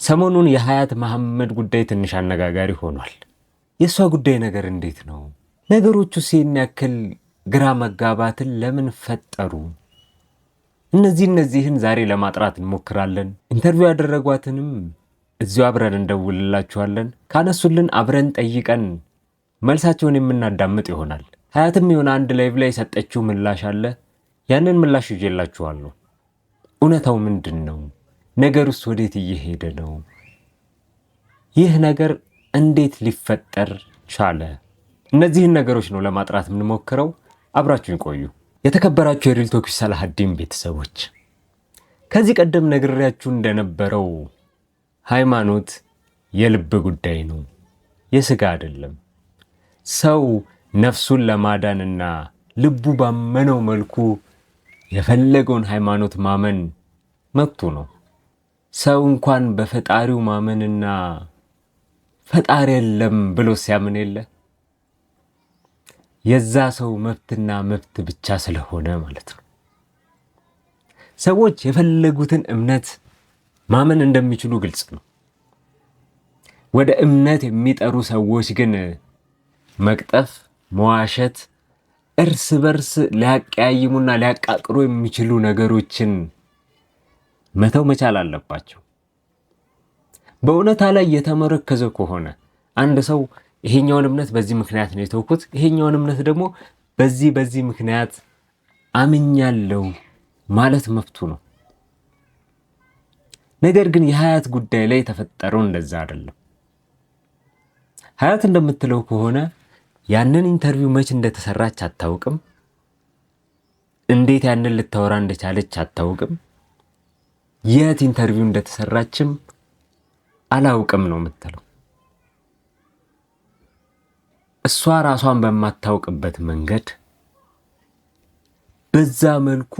ሰሞኑን የሀያት መሐመድ ጉዳይ ትንሽ አነጋጋሪ ሆኗል። የእሷ ጉዳይ ነገር እንዴት ነው? ነገሮቹስ ይህን ያክል ግራ መጋባትን ለምን ፈጠሩ? እነዚህን ዛሬ ለማጥራት እንሞክራለን። Interview ያደረጓትንም እዚሁ አብረን እንደውልላችኋለን። ካነሱልን አብረን ጠይቀን መልሳቸውን የምናዳምጥ ይሆናል። ሀያትም የሆነ አንድ live ላይ የሰጠችው ምላሽ አለ። ያንን ምላሽ ይዤላችኋለሁ። እውነታው ምንድን ነው? ነገሩስ ወዴት እየሄደ ነው? ይህ ነገር እንዴት ሊፈጠር ቻለ? እነዚህን ነገሮች ነው ለማጥራት የምንሞክረው። አብራችሁን ቆዩ። የተከበራችሁ የ Real Talk ሰላሀዲን ቤተሰቦች፣ ከዚህ ቀደም ነግሬያችሁ እንደነበረው ሃይማኖት የልብ ጉዳይ ነው፣ የስጋ አይደለም። ሰው ነፍሱን ለማዳንና ልቡ ባመነው መልኩ የፈለገውን ሃይማኖት ማመን መብቱ ነው። ሰው እንኳን በፈጣሪው ማመንና ፈጣሪ የለም ብሎ ሲያምን የለ የዛ ሰው መብትና መብት ብቻ ስለሆነ ማለት ነው። ሰዎች የፈለጉትን እምነት ማመን እንደሚችሉ ግልጽ ነው። ወደ እምነት የሚጠሩ ሰዎች ግን መቅጠፍ፣ መዋሸት፣ እርስ በርስ ሊያቀያይሙና ሊያቃቅሩ የሚችሉ ነገሮችን መተው መቻል አለባቸው። በእውነታ ላይ የተመረከዘ ከሆነ አንድ ሰው ይሄኛውን እምነት በዚህ ምክንያት ነው የተውኩት፣ ይሄኛውን እምነት ደግሞ በዚህ በዚህ ምክንያት አምኛለሁ ማለት መብቱ ነው። ነገር ግን የሀያት ጉዳይ ላይ የተፈጠረው እንደዛ አይደለም። ሀያት እንደምትለው ከሆነ ያንን interview መች እንደተሰራች አታውቅም። እንዴት ያንን ልታወራ እንደቻለች አታውቅም። የት interview እንደተሰራችም አላውቅም ነው የምትለው። እሷ ራሷን በማታውቅበት መንገድ በዛ መልኩ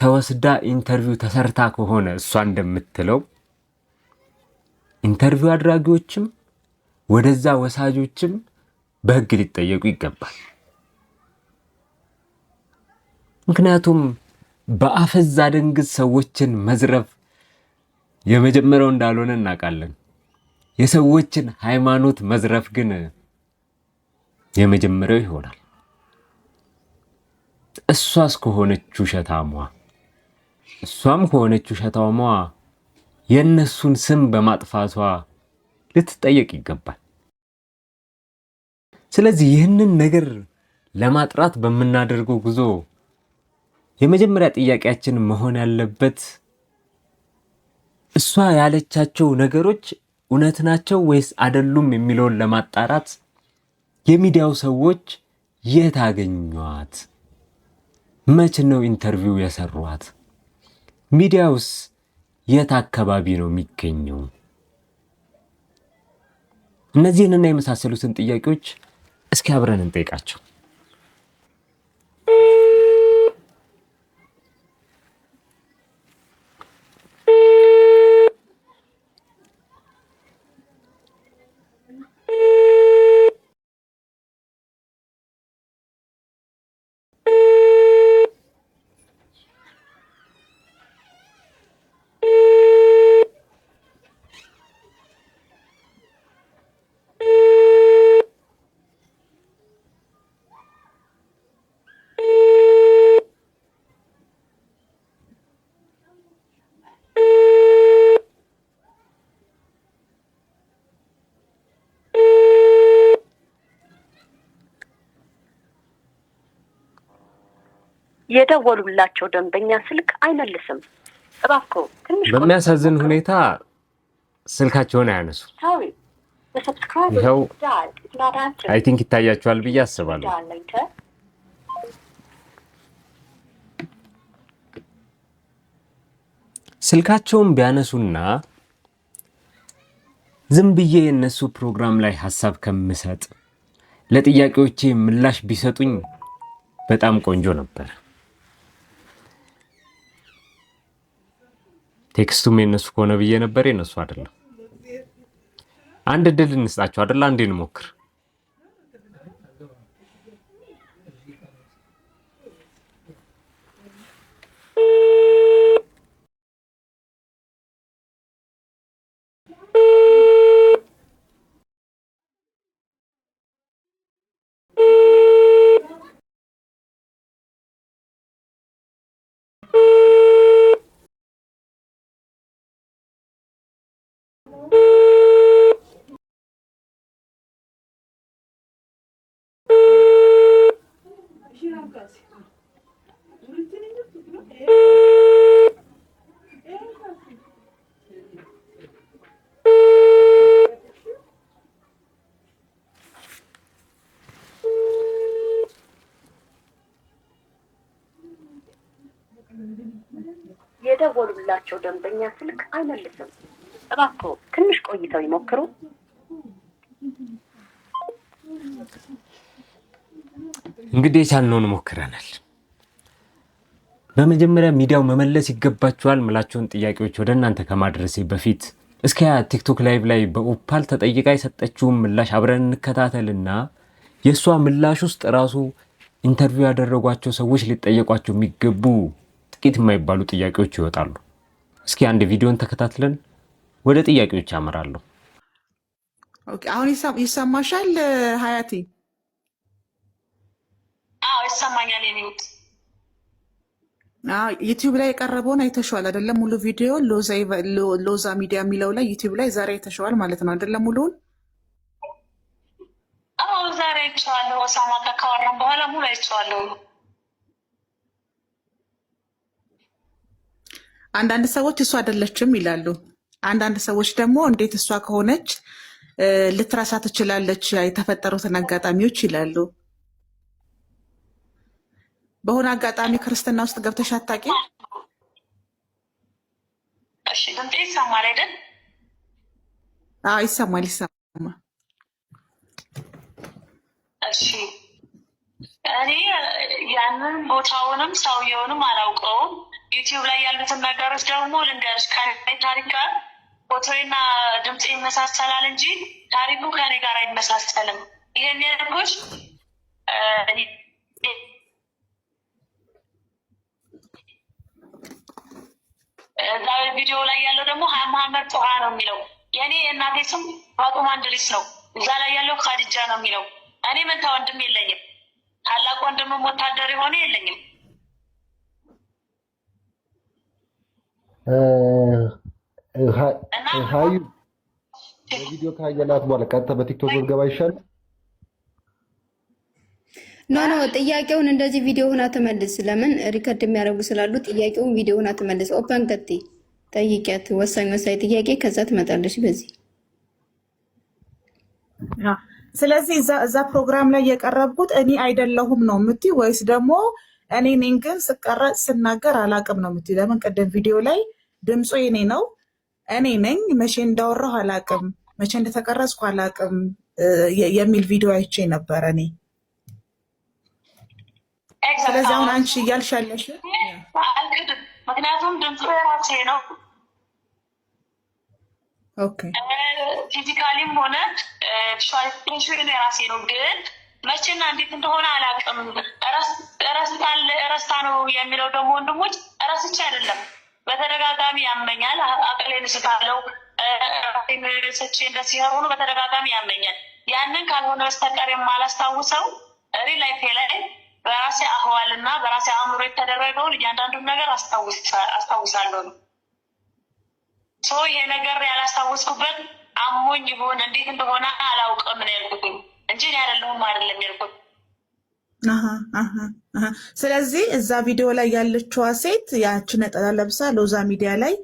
ተወስዳ interview ተሰርታ ከሆነ እሷ እንደምትለው interview አድራጊዎችም ወደዛ ወሳጆችም በሕግ ሊጠየቁ ይገባል። ምክንያቱም በአፈዝ አደንግዝ ሰዎችን መዝረፍ የመጀመሪያው እንዳልሆነ እናውቃለን። የሰዎችን ሃይማኖት መዝረፍ ግን የመጀመሪያው ይሆናል። እሷስ ከሆነች ውሸታሟ፣ እሷም ከሆነች ውሸታሟ የእነሱን ስም በማጥፋቷ ልትጠየቅ ይገባል። ስለዚህ ይህንን ነገር ለማጥራት በምናደርገው ጉዞ የመጀመሪያ ጥያቄያችን መሆን ያለበት እሷ ያለቻቸው ነገሮች እውነት ናቸው ወይስ አይደሉም የሚለውን ለማጣራት የሚዲያው ሰዎች የት አገኟት? መች ነው interview የሰሯት? ሚዲያውስ የት አካባቢ ነው የሚገኘው? እነዚህንና የመሳሰሉትን ጥያቄዎች እስኪ አብረን እንጠይቃቸው። የደወሉላቸው ደንበኛ ስልክ አይመልስም። እባክዎ ትንሽ በሚያሳዝን ሁኔታ ስልካቸውን አያነሱ። ይኸው I think ይታያቸዋል ብዬ አስባለሁ። ስልካቸውን ቢያነሱና ዝም ብዬ የእነሱ ፕሮግራም ላይ ሀሳብ ከምሰጥ ለጥያቄዎቼ ምላሽ ቢሰጡኝ በጣም ቆንጆ ነበር። Text ኡም የነሱ ከሆነ ብዬ ነበር፣ የነሱ አይደለም። አንድ እድል እንስጣቸው አይደል? አንዴ እንሞክር። የደወሉላቸው ደንበኛ ስልክ አይመልስም። እባክዎ ትንሽ ቆይተው ይሞክሩ። እንግዲህ የቻልነውን ሞክረናል። በመጀመሪያ ሚዲያው መመለስ ይገባቸዋል ምላቸውን ጥያቄዎች ወደ እናንተ ከማድረሴ በፊት እስከ ቲክቶክ live ላይ በኦፓል ተጠይቃ የሰጠችውን ምላሽ አብረን እንከታተልና የእሷ ምላሽ ውስጥ ራሱ interview ያደረጓቸው ሰዎች ሊጠየቋቸው የሚገቡ ጥቂት የማይባሉ ጥያቄዎች ይወጣሉ። እስኪ አንድ ቪዲዮን ተከታትለን ወደ ጥያቄዎች አመራለሁ። Okay፣ አሁን ይሰማሻል ሀያቲ? አዎ ይሰማኛል። የሚውጥ ዩቲዩብ ላይ የቀረበውን አይተሸዋል አይደለም? ሙሉ ቪዲዮ ሎዛ ሚዲያ የሚለው ላይ ዩቲዩብ ላይ ዛሬ አይተሸዋል ማለት ነው አይደለም? ሙሉውን። አዎ ዛሬ አይቼዋለሁ። ኦሳማ ጋር ካወራን በኋላ ሙሉ አይቼዋለሁ። አንዳንድ ሰዎች እሷ አይደለችም ይላሉ። አንዳንድ ሰዎች ደግሞ እንዴት እሷ ከሆነች ልትረሳ ትችላለች የተፈጠሩትን አጋጣሚዎች ይላሉ። በሆነ አጋጣሚ ክርስትና ውስጥ ገብተሽ አታውቂም? እሺ ድምጤ ይሰማል አይደል? አዎ ይሰማል፣ ይሰማል። እሺ እኔ ያንን ቦታውንም ሰውየውንም አላውቀውም። ዩቲዩብ ላይ ያሉትን ነገሮች ደግሞ ልንገርሽ፣ ከኔ ታሪክ ጋር ፎቶዬና ድምፄ ይመሳሰላል እንጂ ታሪኩ ከኔ ጋር አይመሳሰልም። ይሄን ያልኩሽ እዛ ቪዲዮ ላይ ያለው ደግሞ ሀያ መሀመድ ጦሃ ነው የሚለው። የእኔ እናቴ ስም ፋጡማ እንድሪስ ነው። እዛ ላይ ያለው ካድጃ ነው የሚለው። እኔ መንታ ወንድም የለኝም። ታላቅ ወንድምም ወታደር የሆነ የለኝም። እና ሀዩ በቪዲዮ ካየናት በኋላ ቀጥታ በቲክቶክ ብትገባ ይሻላል። No no፣ ጥያቄውን እንደዚህ ቪዲዮ ሆና ትመልስ። ለምን record የሚያደርጉ ስላሉ ጥያቄውን ቪዲዮ ሆና ትመልስ። Open ቀጥ ጠይቂያት፣ ወሳኝ ወሳኝ ጥያቄ፣ ከዛ ትመጣለች። በዚህ ስለዚህ እዛ ፕሮግራም ላይ የቀረብኩት እኔ አይደለሁም ነው የምትይ ወይስ ደግሞ እኔ ነኝ ግን ስቀረጽ ስናገር አላቅም ነው የምትይ? ለምን ቅድም ቪዲዮ ላይ ድምፁ የኔ ነው፣ እኔ ነኝ፣ መቼ እንዳወራሁ አላቅም፣ መቼ እንደተቀረጽኩ አላቅም የሚል ቪዲዮ አይቼ ነበረ እኔ። ስለዚህ አሁን አንቺ እያልሽ ያለሽ አልክድም፣ ምክንያቱም ድምፁ የራሴ ነው። Okay Physically ም ሆነ visualization የራሴ ነው። ግን መቼና እንዴት እንደሆነ አላውቅም። ረስታ ነው የሚለው ደግሞ ወንድሞች ረስቼ አይደለም፣ በተደጋጋሚ ያመኛል። አቅሌን ስታለው ራሴን ስቼ እንደዚህ ሆኖ በተደጋጋሚ ያመኛል። ያንን ካልሆነ በስተቀር የማላስታውሰው real life ኤ ላይ በራሴ አህዋል እና በራሴ አእምሮ የተደረገውን እያንዳንዱን ነገር አስታውሳለሁ ነው። So ይሄ ነገር ያላስታወስኩበት አሞኝ ይሁን እንዴት እንደሆነ አላውቅም ነው ያልኩትኝ እንጂ እኔ አይደለሁም አይደለም ያልኩት። ስለዚህ እዛ ቪዲዮ ላይ ያለችዋ ሴት ያችን ነጠላ ለብሳ ሎዛ ሚዲያ ላይ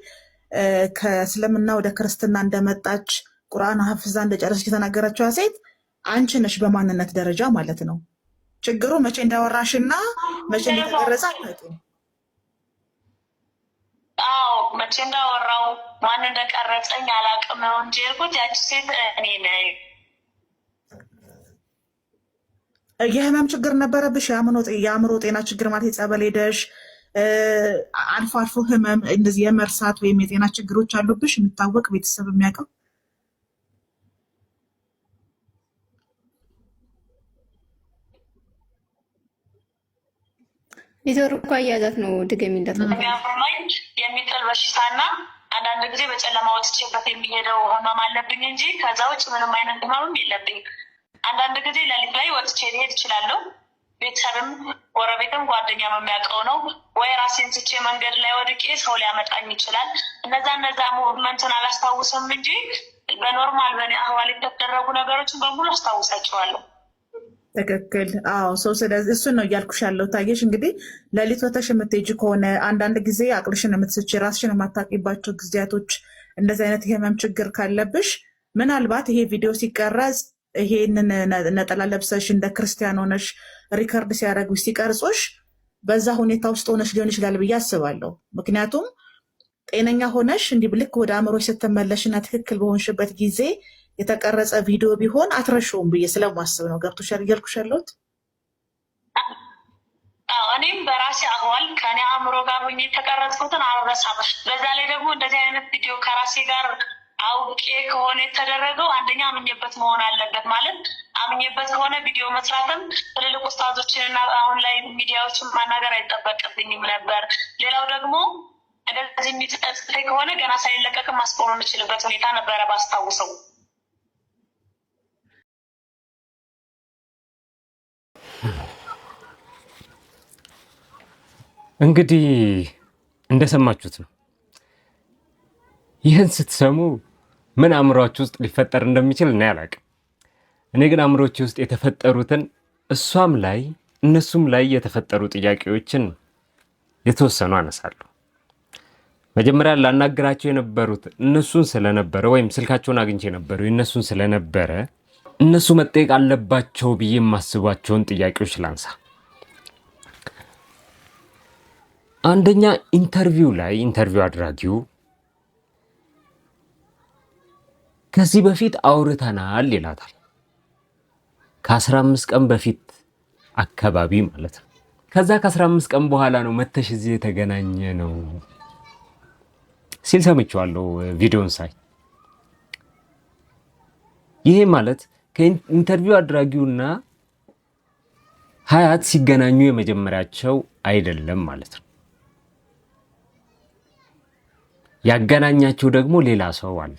ከእስልምና ወደ ክርስትና እንደመጣች ቁርአን ሀፍዛ እንደጨረሰች የተናገረችዋ ሴት አንቺ ነሽ በማንነት ደረጃ ማለት ነው። ችግሩ መቼ እንዳወራሽና መቼ እንደተቀረጸ አታውቂም። አዎ መቼ እንዳወራው ማን እንደቀረጸኝ አላውቅም ነው እንጂ ያልኩት ያቺ ሴት እኔ ነኝ። የህመም ችግር ነበረብሽ? የአእምሮ ጤና ችግር ማለት የጸበል ሄደሽ አልፎ አልፎ ህመም እንደዚህ የመርሳት ወይም የጤና ችግሮች አሉብሽ የሚታወቅ ቤተሰብ የሚያውቀው? ኔትወርኩ አያያዛት ነው። ድገሚላት። የሚያመኝ የሚጥል በሽታና አንዳንድ ጊዜ በጨለማ ወጥቼበት የሚሄደው ህመም አለብኝ እንጂ ከዛ ውጭ ምንም አይነት ህመምም የለብኝ። አንዳንድ ጊዜ ሌሊት ላይ ወጥቼ ሊሄድ እችላለሁ። ቤተሰብም ጎረቤትም ጓደኛም የሚያውቀው ነው። ወይ ራሴን ስቼ መንገድ ላይ ወድቄ ሰው ሊያመጣኝ ይችላል። እነዛ movement ን አላስታውስም እንጂ በ normal በእኔ አህዋል የተደረጉ ነገሮችን በሙሉ አስታውሳቸዋለሁ። ትክክል። አዎ፣ ሰው ስለዚህ እሱን ነው እያልኩሽ ያለው። ታየሽ እንግዲህ ሌሊት ወተሽ የምትሄጂ ከሆነ፣ አንዳንድ ጊዜ አቅልሽን የምትስች፣ ራስሽን የማታውቂባቸው ጊዜያቶች፣ እንደዚህ አይነት የህመም ችግር ካለብሽ፣ ምናልባት ይሄ ቪዲዮ ሲቀረጽ ይሄንን ነጠላ ለብሰሽ እንደ ክርስቲያን ሆነሽ record ሲያደርጉሽ፣ ሲቀርጹሽ በዛ ሁኔታ ውስጥ ሆነሽ ሊሆን ይችላል ብዬ አስባለሁ። ምክንያቱም ጤነኛ ሆነሽ እንዲህ ልክ ወደ አእምሮሽ ስትመለሽና ትክክል በሆንሽበት ጊዜ የተቀረጸ ቪዲዮ ቢሆን አትረሺውም ብዬ ስለማስብ ነው። ገብቶሻል እያልኩሽ ያለሁት? አዎ፣ እኔም በራሴ አህዋል ከኔ አእምሮ ጋር ሆኜ የተቀረጽኩትን አልረሳም። በዛ ላይ ደግሞ እንደዚህ አይነት ቪዲዮ ከራሴ ጋር አውቄ ከሆነ የተደረገው አንደኛ አምኜበት መሆን አለበት። ማለት አምኜበት ከሆነ ቪዲዮ መስራትም ትልልቅ ኡስታዞችን እና አሁን ላይ ሚዲያዎችን ማናገር አይጠበቅብኝም ነበር። ሌላው ደግሞ እንደዚህ የሚጸጽተኝ ከሆነ ገና ሳይለቀቅም ማስቆም የምችልበት ሁኔታ ነበረ ባስታውሰው። እንግዲህ እንደሰማችሁት ነው። ይህን ስትሰሙ ምን አእምሯችሁ ውስጥ ሊፈጠር እንደሚችል እኔ አላቅም። እኔ ግን አእምሮቼ ውስጥ የተፈጠሩትን፣ እሷም ላይ እነሱም ላይ የተፈጠሩ ጥያቄዎችን የተወሰኑ አነሳለሁ። መጀመሪያ ላናግራቸው የነበሩት እነሱን ስለነበረ ወይም ስልካቸውን አግኝቼ የነበረው የእነሱን ስለነበረ እነሱ መጠየቅ አለባቸው ብዬ የማስባቸውን ጥያቄዎች ላንሳ። አንደኛ፣ interview ላይ interview አድራጊው ከዚህ በፊት አውርተናል ይላታል። ከ15 ቀን በፊት አካባቢ ማለት ነው። ከዛ ከ15 ቀን በኋላ ነው መተሽ እዚህ የተገናኘነው ሲል ሰምቼዋለሁ ቪዲዮን ሳይ። ይሄ ማለት ከ interview አድራጊውና ሀያት ሲገናኙ የመጀመሪያቸው አይደለም ማለት ነው። ያገናኛቸው ደግሞ ሌላ ሰው አለ።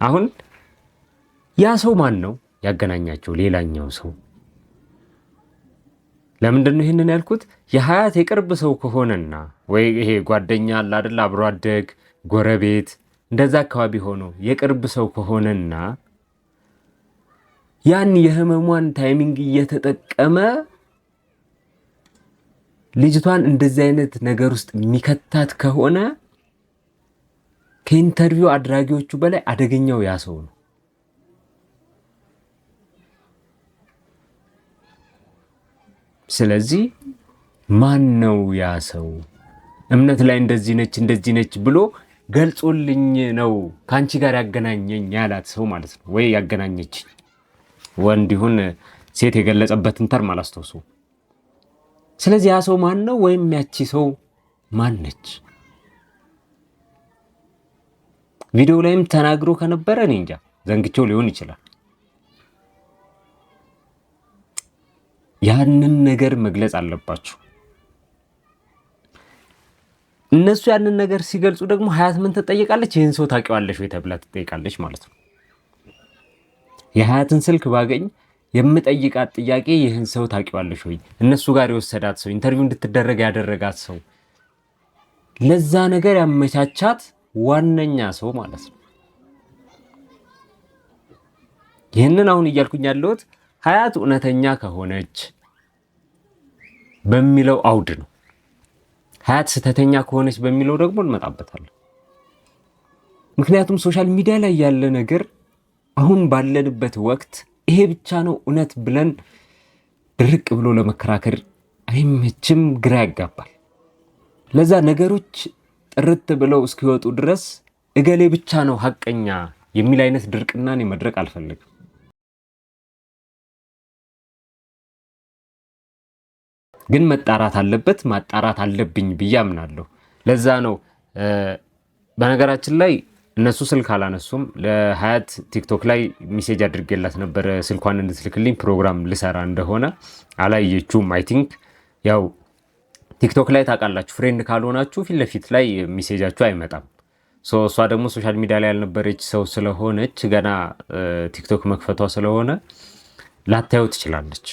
አሁን ያ ሰው ማን ነው ያገናኛቸው? ሌላኛው ሰው ለምንድን ነው ይህንን ያልኩት? የሀያት የቅርብ ሰው ከሆነና ወይ ይሄ ጓደኛ አለ አይደል፣ አብሮ አደግ፣ ጎረቤት እንደዛ አካባቢ ሆኖ የቅርብ ሰው ከሆነና ያን የህመሟን timing እየተጠቀመ ልጅቷን እንደዚህ አይነት ነገር ውስጥ የሚከታት ከሆነ ከ interview አድራጊዎቹ በላይ አደገኛው ያ ሰው ነው። ስለዚህ ማን ነው ያ ሰው? እምነት ላይ እንደዚህ ነች እንደዚህ ነች ብሎ ገልጾልኝ ነው ከአንቺ ጋር ያገናኘኝ ያላት ሰው ማለት ነው፣ ወይ ያገናኘችኝ፣ ወንድ ይሁን ሴት የገለጸበትን term አላስታውሰውም። ስለዚህ ያ ሰው ማን ነው? ወይም ያቺ ሰው ማን ነች? ቪዲዮ ላይም ተናግሮ ከነበረ እኔ እንጃ፣ ዘንግቼው ሊሆን ይችላል። ያንን ነገር መግለጽ አለባቸው። እነሱ ያንን ነገር ሲገልጹ ደግሞ ሀያት ምን ትጠይቃለች? ይህን ሰው ታውቂዋለሽ ወይ ተብላ ትጠይቃለች ማለት ነው። የሀያትን ስልክ ባገኝ የምጠይቃት ጥያቄ ይህን ሰው ታውቂዋለሽ ወይ፣ እነሱ ጋር የወሰዳት ሰው፣ interview እንድትደረግ ያደረጋት ሰው፣ ለዛ ነገር ያመቻቻት ዋነኛ ሰው ማለት ነው። ይህንን አሁን እያልኩኝ ያለሁት ሀያት እውነተኛ ከሆነች በሚለው አውድ ነው። ሀያት ስህተተኛ ከሆነች በሚለው ደግሞ እንመጣበታለን። ምክንያቱም social media ላይ ያለ ነገር አሁን ባለንበት ወቅት ይሄ ብቻ ነው እውነት ብለን ድርቅ ብሎ ለመከራከር አይመችም፣ ግራ ያጋባል። ለዛ ነገሮች ጥርት ብለው እስኪወጡ ድረስ እገሌ ብቻ ነው ሀቀኛ የሚል አይነት ድርቅናን መድረቅ አልፈልግም። ግን መጣራት አለበት፣ ማጣራት አለብኝ ብዬ አምናለሁ። ለዛ ነው። በነገራችን ላይ እነሱ ስልክ አላነሱም። ለሀያት ቲክቶክ ላይ message አድርጌላት ነበረ ስልኳን እንድትልክልኝ ፕሮግራም ልሰራ እንደሆነ፣ አላየችውም። I think ያው ቲክቶክ ላይ ታውቃላችሁ፣ friend ካልሆናችሁ ፊት ለፊት ላይ message ኣችሁ አይመጣም። እሷ ደግሞ social media ላይ ያልነበረች ሰው ስለሆነች፣ ገና ቲክቶክ መክፈቷ ስለሆነ ላታየው ትችላለች።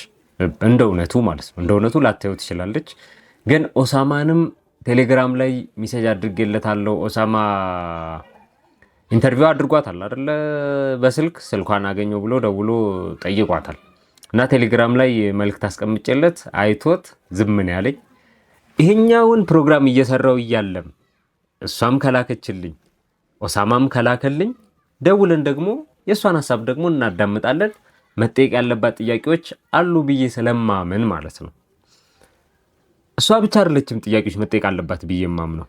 እንደ እውነቱ ማለት ነው። እንደ እውነቱ ላታየው ትችላለች። ግን ኦሳማንም ቴሌግራም ላይ message አድርጌለታለሁ። ኦሳማ interview አድርጓታል አይደለ? በስልክ ስልኳን አገኘው ብሎ ደውሎ ጠይቋታል። እና ቴሌግራም ላይ መልእክት አስቀምጬለት አይቶት ዝም ነው ያለኝ። ይሄኛውን ፕሮግራም እየሰራው እያለም እሷም ከላከችልኝ ኦሳማም ከላከልኝ ደውለን ደግሞ የእሷን ሀሳብ ደግሞ እናዳምጣለን። መጠየቅ ያለባት ጥያቄዎች አሉ ብዬ ስለማምን ማለት ነው። እሷ ብቻ አይደለችም ጥያቄዎች መጠየቅ አለባት ብዬ የማምነው፣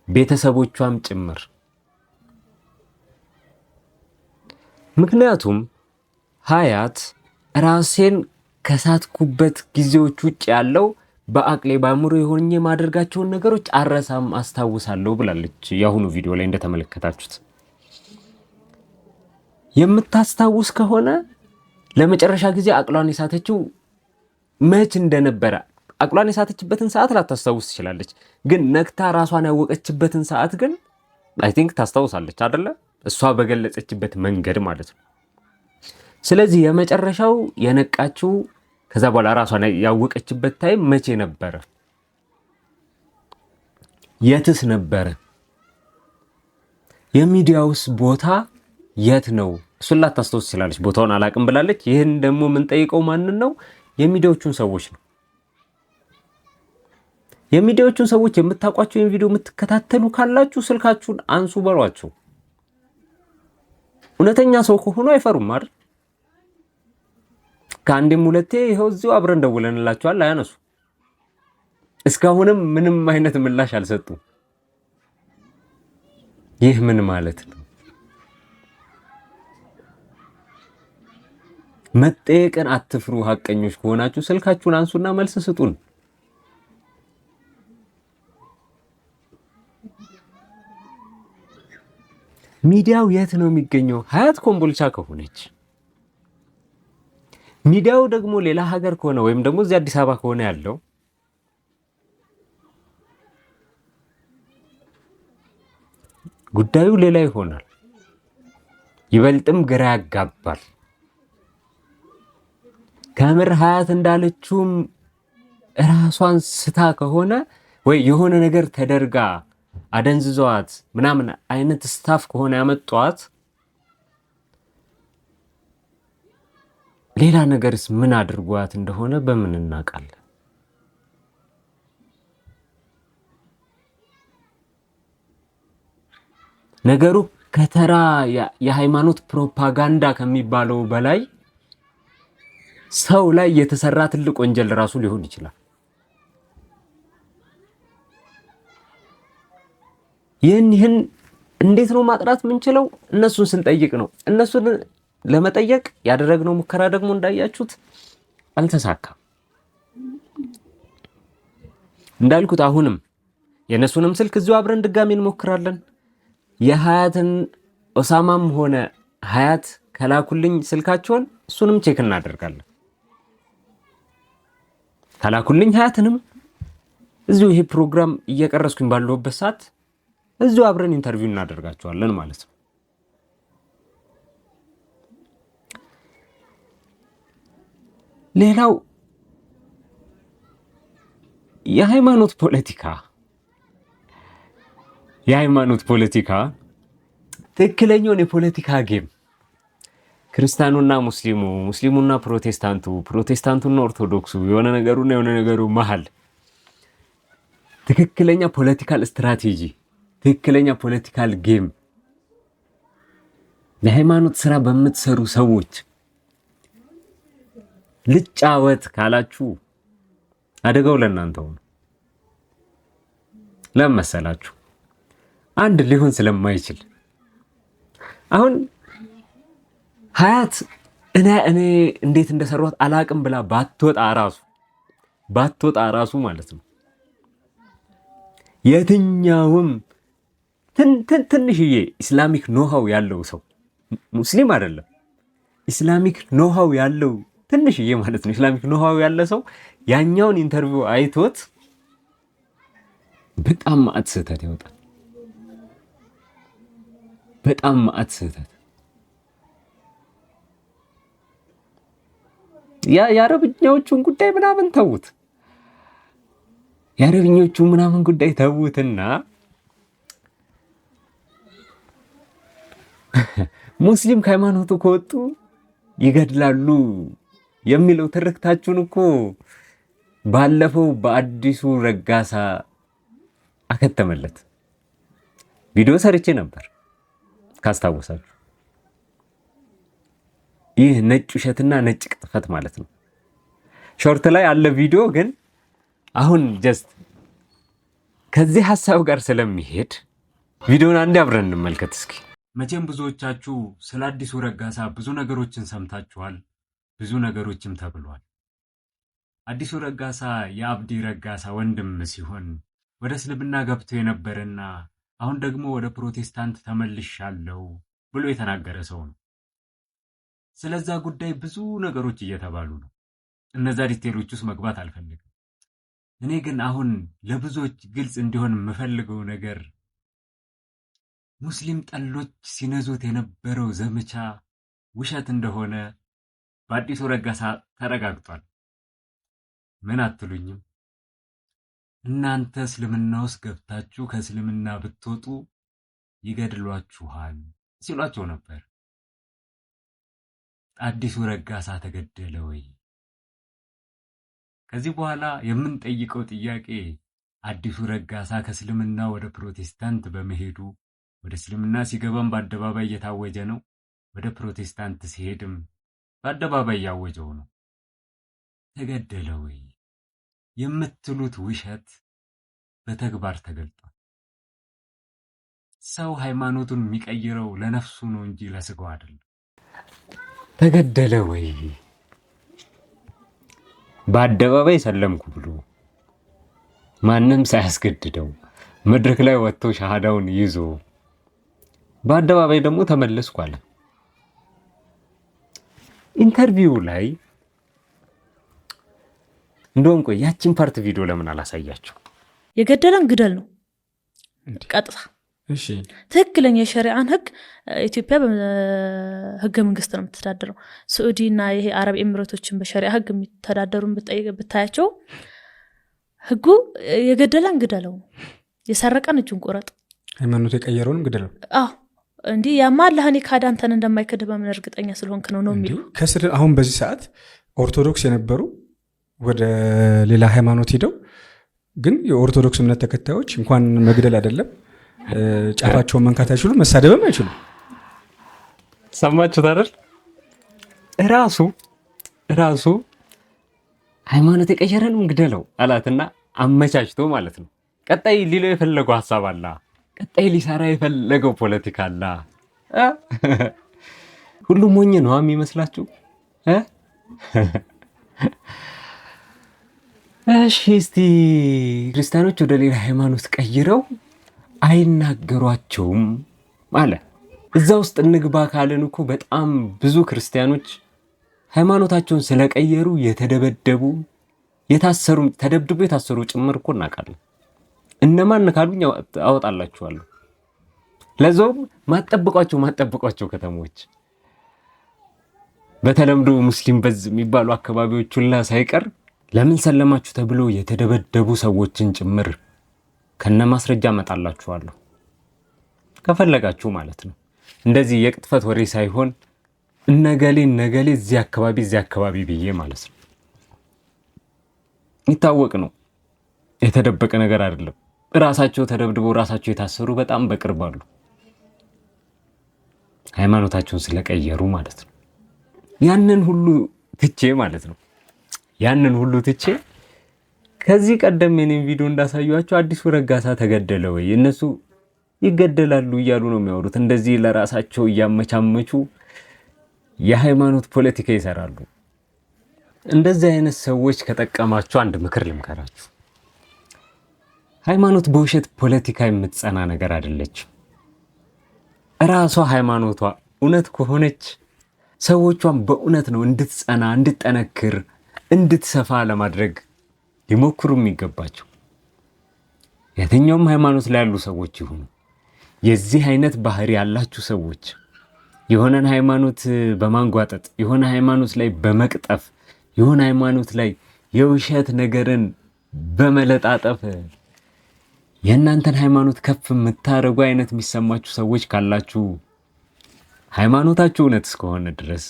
ቤተሰቦቿም ጭምር። ምክንያቱም ሀያት ራሴን ከሳትኩበት ጊዜዎች ውጭ ያለው በአቅሌ በአእምሮ የሆኜ የማደርጋቸውን ነገሮች አረሳም፣ አስታውሳለሁ ብላለች። የአሁኑ ቪዲዮ ላይ እንደተመለከታችሁት የምታስታውስ ከሆነ ለመጨረሻ ጊዜ አቅሏን የሳተችው መች እንደነበረ፣ አቅሏን የሳተችበትን ሰዓት ላታስታውስ ትችላለች። ግን ነቅታ ራሷን ያወቀችበትን ሰዓት ግን I think ታስታውሳለች አደለ? እሷ በገለጸችበት መንገድ ማለት ነው። ስለዚህ የመጨረሻው የነቃችው፣ ከዛ በኋላ ራሷን ያወቀችበት time መቼ ነበረ? የትስ ነበረ? የሚዲያውስ ቦታ የት ነው? እሱን ላታስታውስ ትችላለች። ቦታውን አላቅም ብላለች። ይህን ደግሞ የምንጠይቀው ማንን ነው? የሚዲያዎቹን ሰዎች ነው። የሚዲያዎቹን ሰዎች የምታውቋቸው፣ ይህን ቪዲዮ የምትከታተሉ ካላችሁ ስልካችሁን አንሱ በሏቸው። እውነተኛ ሰው ከሆኑ አይፈሩም አይደል? ከአንዴም ሁለቴ ይኸው እዚሁ አብረን ደውለንላቸዋል፣ አያነሱ። እስካሁንም ምንም አይነት ምላሽ አልሰጡም። ይህ ምን ማለት ነው? መጠየቅን አትፍሩ። ሀቀኞች ከሆናችሁ ስልካችሁን አንሱና መልስ ስጡን። ሚዲያው የት ነው የሚገኘው? ሀያት ኮምቦልቻ ከሆነች፣ ሚዲያው ደግሞ ሌላ ሀገር ከሆነ ወይም ደግሞ እዚህ አዲስ አበባ ከሆነ ያለው፣ ጉዳዩ ሌላ ይሆናል። ይበልጥም ግራ ያጋባል። ከምር ሀያት እንዳለችውም ራሷን ስታ ከሆነ ወይ የሆነ ነገር ተደርጋ አደንዝዘዋት ምናምን አይነት stuff ከሆነ ያመጧት፣ ሌላ ነገርስ ምን አድርጓት እንደሆነ በምን እናውቃለን? ነገሩ ከተራ የሃይማኖት ፕሮፓጋንዳ ከሚባለው በላይ ሰው ላይ የተሰራ ትልቅ ወንጀል ራሱ ሊሆን ይችላል። ይህን እንዴት ነው ማጥራት የምንችለው? እነሱን ስንጠይቅ ነው። እነሱን ለመጠየቅ ያደረግነው ሙከራ ደግሞ እንዳያችሁት አልተሳካም። እንዳልኩት አሁንም የእነሱንም ስልክ እዚሁ አብረን ድጋሚ እንሞክራለን። የሀያትን ኦሳማም ሆነ ሀያት ከላኩልኝ ስልካቸውን እሱንም check እናደርጋለን። ከላኩልኝ ሀያትንም እዚሁ ይሄ ፕሮግራም እየቀረጽኩኝ ባለሁበት ሰዓት እዚሁ አብረን interview እናደርጋቸዋለን ማለት ነው። ሌላው የሃይማኖት ፖለቲካ፣ ትክክለኛውን የፖለቲካ game ክርስቲያኑና ሙስሊሙ፣ ሙስሊሙና ፕሮቴስታንቱ፣ ፕሮቴስታንቱና ኦርቶዶክሱ፣ የሆነ ነገሩና የሆነ ነገሩ መሀል ትክክለኛ political strategy፣ ትክክለኛ political game የሃይማኖት ስራ በምትሰሩ ሰዎች ልጫወት ካላችሁ አደጋው ለእናንተው ነው። ለምን መሰላችሁ? አንድ ሊሆን ስለማይችል። አሁን ሀያት እኔ እንዴት እንደሰሯት አላቅም ብላ ባትወጣ ራሱ ማለት ነው፣ የትኛውም ትንሽዬ Islamic know-how ያለው ሰው፣ ሙስሊም አይደለም፣ Islamic know-how ያለው ትንሽዬ ማለት ነው፣ Islamic know-how ያለ ሰው ያኛውን interview አይቶት በጣም ማዕት ስህተት ያወጣል። በጣም ማዕት ስህተት። የአረብኛዎቹን ጉዳይ ምናምን ተዉት። የአረብኞቹ ምናምን ጉዳይ ተዉትና ሙስሊም ከሃይማኖቱ ከወጡ ይገድላሉ የሚለው ትርክታችሁን እኮ ባለፈው በአዲሱ ረጋሳ አከተመለት። ቪዲዮ ሰርቼ ነበር ካስታወሳችሁ። ይህ ነጭ ውሸትና ነጭ ቅጥፈት ማለት ነው። Short ላይ አለ ቪዲዮ፣ ግን አሁን just ከዚህ ሀሳብ ጋር ስለሚሄድ ቪዲዮን አንዴ አብረን እንመልከት እስኪ። መቼም ብዙዎቻችሁ ስለ አዲሱ ረጋሳ ብዙ ነገሮችን ሰምታችኋል፣ ብዙ ነገሮችም ተብሏል። አዲሱ ረጋሳ የአብዲ ረጋሳ ወንድም ሲሆን ወደ እስልምና ገብቶ የነበረና አሁን ደግሞ ወደ ፕሮቴስታንት ተመልሻለሁ ብሎ የተናገረ ሰው ነው። ስለዛ ጉዳይ ብዙ ነገሮች እየተባሉ ነው። እነዛ detail ኦች ውስጥ መግባት አልፈልግም። እኔ ግን አሁን ለብዙዎች ግልጽ እንዲሆን የምፈልገው ነገር ሙስሊም ጠሎች ሲነዙት የነበረው ዘመቻ ውሸት እንደሆነ በአዲሱ ረጋሳ ተረጋግጧል። ምን አትሉኝም? እናንተ እስልምና ውስጥ ገብታችሁ ከእስልምና ብትወጡ ይገድሏችኋል ሲሏቸው ነበር። አዲሱ ረጋሳ ተገደለ ወይ? ከዚህ በኋላ የምንጠይቀው ጥያቄ አዲሱ ረጋሳ ከእስልምና ወደ ፕሮቴስታንት በመሄዱ ወደ እስልምና ሲገባም በአደባባይ እየታወጀ ነው። ወደ ፕሮቴስታንት ሲሄድም በአደባባይ እያወጀው ነው። ተገደለ ወይ የምትሉት ውሸት በተግባር ተገልጧል። ሰው ሃይማኖቱን የሚቀይረው ለነፍሱ ነው እንጂ ለስጋው አይደለም። ተገደለ ወይ በአደባባይ ሰለምኩ ብሎ ማንም ሳያስገድደው መድረክ ላይ ወጥቶ ሻሃዳውን ይዞ በአደባባይ ደግሞ ተመለስኩ አለ። Interview ላይ እንደውም ቆይ ያችን part ቪዲዮ ለምን አላሳያቸው? የገደለን ግደል ነው ቀጥታ። ትክክለኛ የሸሪዓን ህግ ኢትዮጵያ በህገ መንግስት ነው የምትተዳደረው። ስዑዲ እና ይሄ አረብ ኤሚሬቶችን በሸሪዓ ህግ የሚተዳደሩ ብታያቸው ህጉ የገደለን ግደለው ነው፣ የሰረቀን እጁን ቁረጥ፣ ሃይማኖት የቀየረውንም ግደለው። አዎ እንዲህ ያማ አላህን የካደ አንተን እንደማይክድ በምን እርግጠኛ ስለሆንክ ነው ነው የሚሉ። ከስር አሁን በዚህ ሰዓት ኦርቶዶክስ የነበሩ ወደ ሌላ ሃይማኖት ሄደው ግን የኦርቶዶክስ እምነት ተከታዮች እንኳን መግደል አይደለም ጫፋቸውን መንካት አይችሉም፣ መሳደብም አይችሉም። ሰማችሁት አይደል? ራሱ ራሱ ሃይማኖት የቀየረንም ግደለው አላትና አመቻችቶ ማለት ነው። ቀጣይ ሊለው የፈለገው ሀሳብ አላ፣ ቀጣይ ሊሰራ የፈለገው ፖለቲካ አላ። ሁሉም ሞኝ ነው የሚመስላችሁ? እሺ እስቲ ክርስቲያኖች ወደ ሌላ ሃይማኖት ቀይረው አይናገሯቸውም አለ። እዛ ውስጥ እንግባ ካልን እኮ በጣም ብዙ ክርስቲያኖች ሃይማኖታቸውን ስለቀየሩ የተደበደቡ የታሰሩ ተደብድቦ የታሰሩ ጭምር እኮ እናውቃለን። እነማን ካሉኝ አወጣላችኋለሁ። ለዛውም ማጠብቋቸው ከተሞች በተለምዶ ሙስሊም በዝ የሚባሉ አካባቢዎች ሁላ ሳይቀር ለምን ሰለማችሁ ተብሎ የተደበደቡ ሰዎችን ጭምር ከነ ማስረጃ አመጣላችኋለሁ ከፈለጋችሁ ማለት ነው። እንደዚህ የቅጥፈት ወሬ ሳይሆን እነገሌ እነገሌ እዚህ አካባቢ እዚህ አካባቢ ብዬ ማለት ነው። ይታወቅ ነው፣ የተደበቀ ነገር አይደለም። እራሳቸው ተደብድበው ራሳቸው የታሰሩ በጣም በቅርብ አሉ፣ ሃይማኖታቸውን ስለቀየሩ ማለት ነው። ያንን ሁሉ ትቼ ማለት ነው ያንን ሁሉ ትቼ ከዚህ ቀደም የኔን ቪዲዮ እንዳሳዩዋቸው አዲሱ ረጋሳ ተገደለ ወይ እነሱ ይገደላሉ እያሉ ነው የሚያወሩት። እንደዚህ ለራሳቸው እያመቻመቹ የሃይማኖት ፖለቲካ ይሰራሉ። እንደዚህ አይነት ሰዎች ከጠቀማችሁ አንድ ምክር ልምከራችሁ። ሃይማኖት በውሸት ፖለቲካ የምትጸና ነገር አይደለችም። እራሷ ሃይማኖቷ እውነት ከሆነች ሰዎቿን በእውነት ነው እንድትጸና፣ እንድትጠነክር፣ እንድትሰፋ ለማድረግ ሊሞክሩ የሚገባቸው። የትኛውም ሃይማኖት ላይ ያሉ ሰዎች ይሁኑ የዚህ አይነት ባህሪ ያላችሁ ሰዎች የሆነን ሃይማኖት በማንጓጠጥ የሆነ ሃይማኖት ላይ በመቅጠፍ የሆነ ሃይማኖት ላይ የውሸት ነገርን በመለጣጠፍ የእናንተን ሃይማኖት ከፍ የምታደርጉ አይነት የሚሰማችሁ ሰዎች ካላችሁ፣ ሃይማኖታችሁ እውነት እስከሆነ ድረስ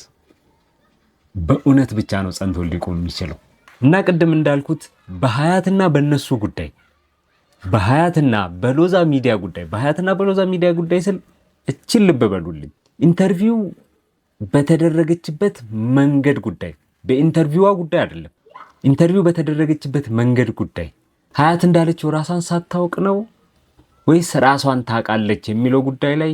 በእውነት ብቻ ነው ጸንቶ ሊቆም የሚችለው። እና ቅድም እንዳልኩት በሀያትና በእነሱ ጉዳይ፣ በሀያትና በሎዛ ሚዲያ ጉዳይ፣ በሀያትና በሎዛ ሚዲያ ጉዳይ ስል እችን ልብ በሉልኝ። Interview በተደረገችበት መንገድ ጉዳይ፣ በ interview ዋ ጉዳይ አይደለም። Interview በተደረገችበት መንገድ ጉዳይ ሀያት እንዳለችው ራሷን ሳታውቅ ነው ወይስ ራሷን ታውቃለች የሚለው ጉዳይ ላይ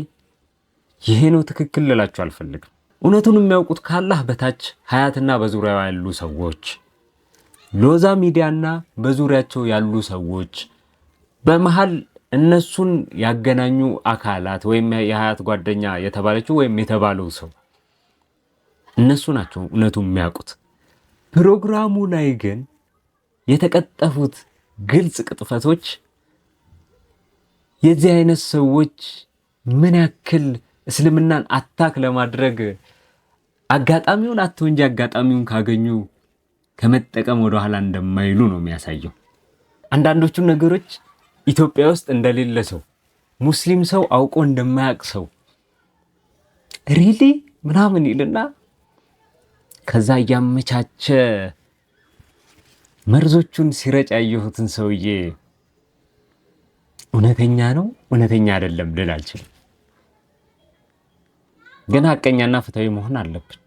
ይሄ ነው ትክክል ልላችሁ አልፈልግም። እውነቱን የሚያውቁት ካላህ በታች ሀያትና በዙሪያው ያሉ ሰዎች፣ ሎዛ ሚዲያና በዙሪያቸው ያሉ ሰዎች፣ በመሀል እነሱን ያገናኙ አካላት ወይም የሀያት ጓደኛ የተባለችው ወይም የተባለው ሰው፣ እነሱ ናቸው እውነቱን የሚያውቁት። ፕሮግራሙ ላይ ግን የተቀጠፉት ግልጽ ቅጥፈቶች የዚህ አይነት ሰዎች ምን ያክል እስልምናን attack ለማድረግ አጋጣሚውን አጥተው እንጂ አጋጣሚውን ካገኙ ከመጠቀም ወደኋላ እንደማይሉ ነው የሚያሳየው። አንዳንዶቹ ነገሮች ኢትዮጵያ ውስጥ እንደሌለ ሰው፣ ሙስሊም ሰው አውቆ እንደማያውቅ ሰው really ምናምን ይልና ከዛ እያመቻቸ መርዞቹን ሲረጭ ያየሁትን ሰውዬ እውነተኛ ነው እውነተኛ አይደለም ልል አልችልም። ግን ሀቀኛና ፍትሃዊ መሆን አለብን።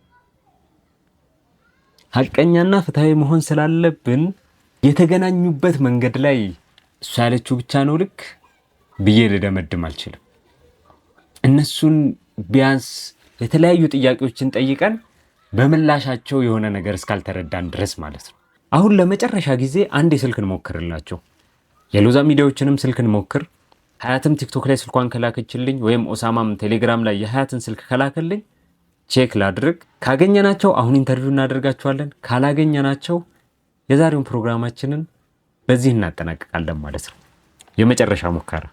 ሀቀኛና ፍትሃዊ መሆን ስላለብን የተገናኙበት መንገድ ላይ እሱ ያለችው ብቻ ነው ልክ ብዬ ልደመድም አልችልም። እነሱን ቢያንስ የተለያዩ ጥያቄዎችን ጠይቀን በምላሻቸው የሆነ ነገር እስካልተረዳን ድረስ ማለት ነው። አሁን ለመጨረሻ ጊዜ አንድ የስልክ እንሞክርላቸው። የሎዛ ሚዲያዎችንም ስልክ እንሞክር። ሀያትም ቲክቶክ ላይ ስልኳን ከላከችልኝ ወይም ኦሳማም ቴሌግራም ላይ የሀያትን ስልክ ከላከልኝ check ላድርግ። ካገኘናቸው አሁን interview እናደርጋቸዋለን። ካላገኘናቸው የዛሬውን ፕሮግራማችንን በዚህ እናጠናቅቃለን ማለት ነው። የመጨረሻ ሙከራ።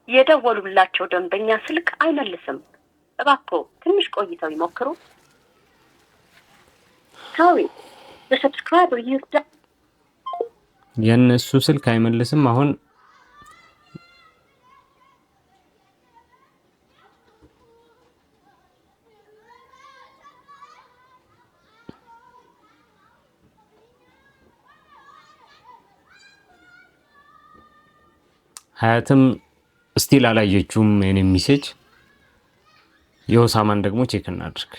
የደወሉላቸው ደንበኛ ስልክ አይመልስም። እባክዎ ትንሽ ቆይተው ይሞክሩ። Sorry, the subscriber you've የእነሱ ስልክ አይመልስም። አሁን ሀያትም still አላየችውም የኔ message። የኦሳማን ደግሞ check እናድርግ።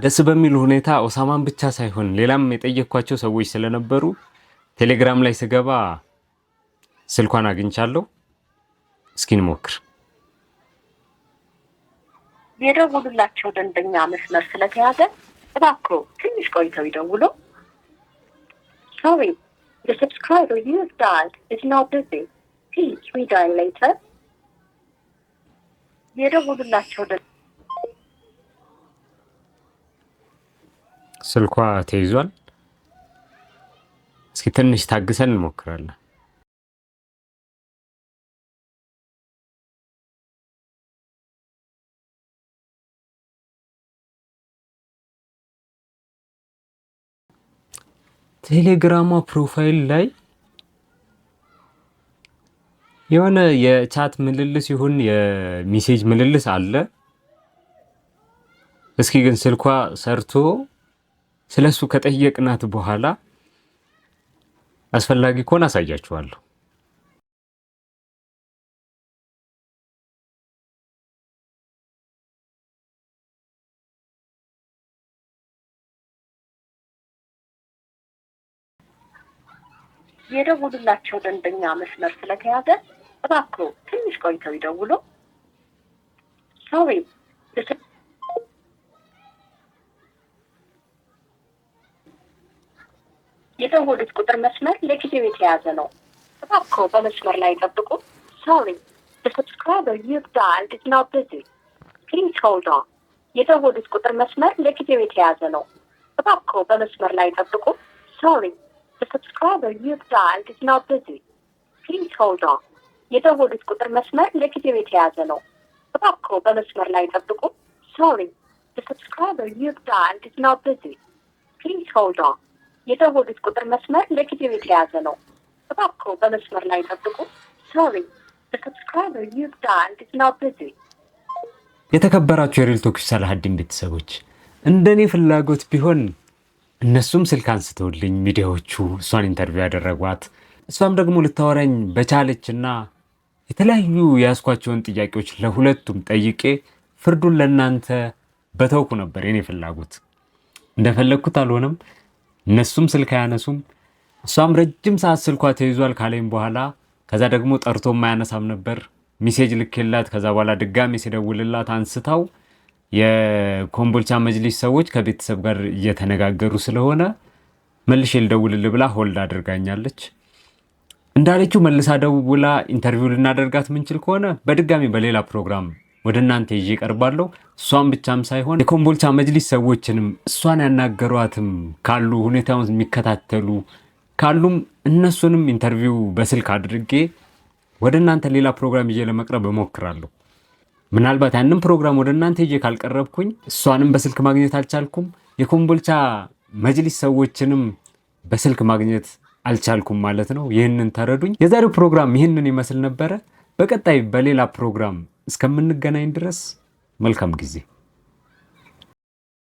ደስ በሚል ሁኔታ ኦሳማን ብቻ ሳይሆን ሌላም የጠየኳቸው ሰዎች ስለነበሩ ቴሌግራም ላይ ስገባ ስልኳን አግኝቻለሁ። እስኪ እንሞክር። የደወሉላቸው ደንበኛ መስመር ስለተያዘ እባክዎ ትንሽ ቆይተው ይደውሉ። Sorry, the subscriber you have dialed is now busy. Please redial later. የደወሉላቸው ስልኳ ተይዟል። እስኪ ትንሽ ታግሰን እንሞክራለን። ቴሌግራሟ profile ላይ የሆነ የ chat ምልልስ ይሁን የ message ምልልስ አለ። እስኪ ግን ስልኳ ሰርቶ ስለሱ ከጠየቅናት በኋላ አስፈላጊ ከሆነ አሳያችኋለሁ። የደወሉላቸው ደንበኛ መስመር ስለተያዘ እባክዎ ትንሽ ቆይተው ይደውሉ። Sorry, የደወሉት ቁጥር መስመር ለጊዜው የተያዘ ነው። እባክዎ በመስመር ላይ ይጠብቁ። Sorry, the subscriber you've dialed is now busy. Please hold on. የደወሉት ቁጥር መስመር ለጊዜው የተያዘ ነው። እባክዎ በመስመር ላይ ይጠብቁ። Sorry, the subscriber you've dialed is now busy. Please hold on. የደወሉት ቁጥር መስመር ለጊዜው የተያዘ ነው። እባክዎ በመስመር ላይ ይጠብቁ። Sorry, the subscriber you've dialed is now busy. Please hold on. የደወሉት ቁጥር መስመር ለጊዜው የተያዘ ነው። እባክዎ በመስመር ላይ ይጠብቁ። Sorry, the subscriber you've dialed is now busy. የተከበራችሁ የ Real Talk ሰላሀዲን ቤተሰቦች፣ እንደኔ ፍላጎት ቢሆን እነሱም ስልክ አንስተውልኝ ሚዲያዎቹ እሷን interview ያደረጓት፣ እሷም ደግሞ ልታወራኝ በቻለችና የተለያዩ የያዝኳቸውን ጥያቄዎች ለሁለቱም ጠይቄ ፍርዱን ለእናንተ በተውኩ ነበር የኔ ፍላጎት። እንደፈለግኩት አልሆነም። እነሱም ስልክ አያነሱም። እሷም ረጅም ሰዓት ስልኳ ተይዟል ካለኝ በኋላ ከዛ ደግሞ ጠርቶ የማያነሳም ነበር። Message ልኬላት ከዛ በኋላ ድጋሚ ሲደውልላት አንስታው የኮምቦልቻ መጅሊስ ሰዎች ከቤተሰብ ጋር እየተነጋገሩ ስለሆነ መልሼ ልደውልልህ ብላ hold አድርጋኛለች። እንዳለችው መልሳ ደውላ interview ልናደርጋት ምንችል ከሆነ በድጋሚ በሌላ ፕሮግራም ወደ እናንተ ይዤ እቀርባለሁ። እሷን ብቻም ሳይሆን የኮምቦልቻ መጅሊስ ሰዎችንም እሷን ያናገሯትም ካሉ፣ ሁኔታውን የሚከታተሉ ካሉም እነሱንም interview በስልክ አድርጌ ወደ እናንተ ሌላ ፕሮግራም ይዤ ለመቅረብ እሞክራለሁ። ምናልባት ያንን ፕሮግራም ወደ እናንተ ይዤ ካልቀረብኩኝ እሷንም በስልክ ማግኘት አልቻልኩም፣ የኮምቦልቻ መጅሊስ ሰዎችንም በስልክ ማግኘት አልቻልኩም ማለት ነው። ይህንን ተረዱኝ። የዛሬው ፕሮግራም ይህንን ይመስል ነበረ። በቀጣይ በሌላ ፕሮግራም እስከምንገናኝ ድረስ መልካም ጊዜ።